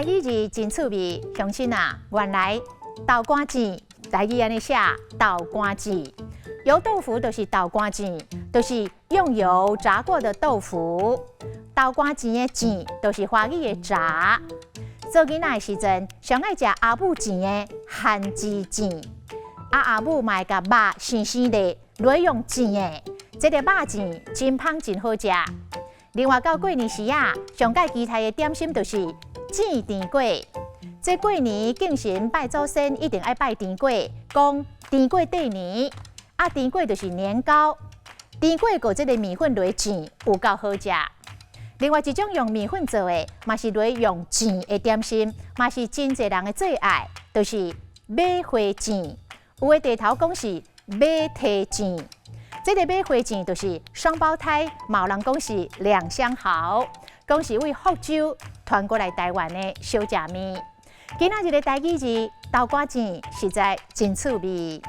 台語字真趣味，鄉親啊，原來豆乾糋，台語按呢寫豆乾糋，油豆腐就是豆乾糋，就是用油炸過的豆腐。豆乾糋的糋，就是華語的炸。做囡仔的時陣，上愛食阿母煎的番薯糋，啊阿母嘛會共肉生生的落用煎的，這个肉糋真芳真好食。另外到過年時啊，上蓋期待的點心就是煎甜粿。這過年敬神拜祖先，一定愛拜甜粿，講甜粿綴年。啊，甜粿就是年糕，甜粿閣這个麵粉來煎，有夠好食。另外一種用麵粉做的，嘛是來用煎的點心，嘛是真濟人的最愛，就是馬花糋。有的地頭講是馬蹄糋，這个馬花糋就是雙胞胎，嘛有人講是兩相好，講是為福州傳過來台灣的小食麵。今仔日的台語字豆乾糋，實在真趣味。